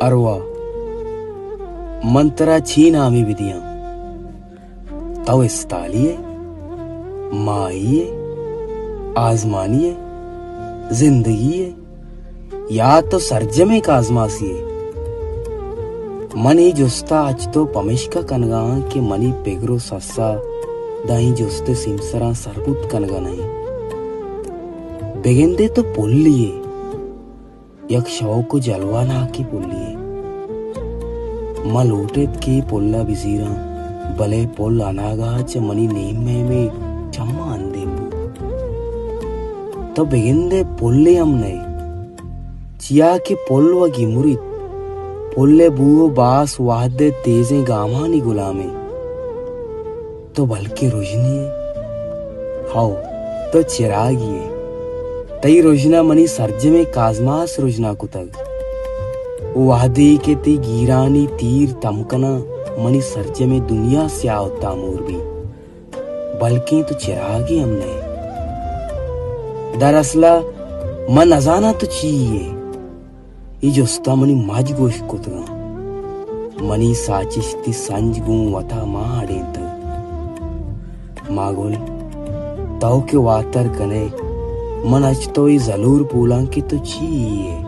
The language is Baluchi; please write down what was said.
ارواہ، من ترا چی نامے بدیاں؟ تو استالی ئے، ماہی ئے، آزمانی ئے، زندگی ئے، یا تو سرجمیں کازماسی ئے؟ من اے جستا اچ تو پمیشکا کنگا آں کہ منی پگر و سسا داں اے جست ءِ سیمسراں سربوت کنگا نہ انت۔ بگندے تو پلی ئے، یک شوق و جلوہ ناکیں پلے ئے۔ من لوٹ ایت کہ اے پل ءَ بزیراں، بلے پل اناگہ چہ منی نیم مہمیں چماں اندیم بوت۔ تو بگندئے پلے ہم نئے، چیا کہ پل و گیمریت، پل ءِ بو و باس وہد ءِ تیزیں گامانی گلامیں۔ تو بلکیں رژنے ئے۔ ہئو، تو چراگے ئے۔ تئی رژنا منی سرجمیں کازماس رژنا کتگ۔ وہدے کہ تئی گیرانی تیر تم کناں، منی سرجمیں دنیا سیاہ و تامور بیت۔ بلکیں تو چراگے ہم نئے۔ دراصل ءَ من نزاناں تو چی ئے۔ اے جستا منی مج گوشت کتگاں۔ منی ساچشتی سنج گوں وتا مان اڑینتگ۔ ماگل، تو کہ واتر کنئے، من اچ تو اے زلور پولاں کہ تو چی ئے؟